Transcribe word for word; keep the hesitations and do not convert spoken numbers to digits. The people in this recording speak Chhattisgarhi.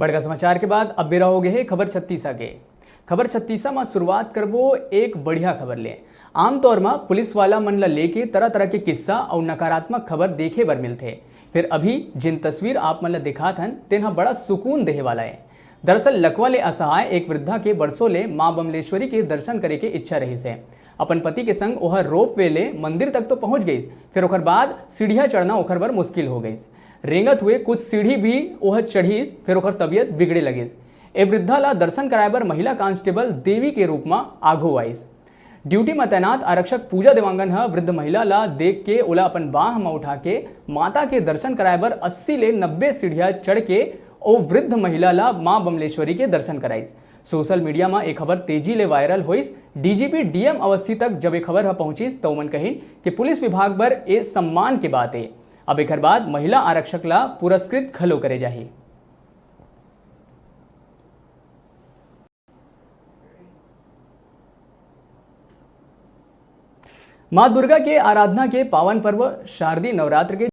बड़का समाचार के बाद अब बेरा हो गए हे खबर छत्तीसा के। खबर छत्तीसा म शुरुआत करबो एक बढ़िया खबर ले। आमतौर म पुलिस वाला मन ल लेके तरह-तरह के किस्सा अउ नकारात्मक खबर देखे बर मिलथे। फिर अभी जिन तस्वीर आप मन ल दिखात हन, तेन ह बड़ा सुकून देहे वाला हे। दरअसल लकवा ले असहाय एक वृद्धा के बरसों ले मां बमलेश्वरी के दर्शन करे के इच्छा रहिस हे। अपन पति के संग ओह रोपवे ले मंदिर तक तो पहुंच गईस, फिर ओकर बाद सीढ़िया चढ़ना ओकर बर मुश्किल हो गईस। रेंगत हुए कुछ सीढ़ी भी ओह चढ़ीस, फिर ओकर तबीयत बिगड़े लगिस। ए वृद्धा ला दर्शन कराए बर महिला कांस्टेबल देवी के रूप म आघू आइस। ड्यूटी म तैनात आरक्षक पूजा देवांगन ह वृद्ध महिला ला देख के ओला अपन बाह म उठा के माता के दर्शन कराए बर अस्सी ले नब्बे सीढ़िया चढ़ के ओ वृद्ध महिला ला मां बमलेश्वरी के दर्शन कराइस। सोशल मीडिया म ए खबर तेजी ले वायरल होइस। डीजीपी डीएम अवस्थी तक जब ए खबर ह पहुंचिस, त ओमन कहिन कि पुलिस विभाग बर ए सम्मान के बात ए। अब एखर बाद महिला आरक्षक ला पुरस्कृत घलो करे जाही। मां दुर्गा के आराधना के पावन पर्व शारदीय नवरात्र के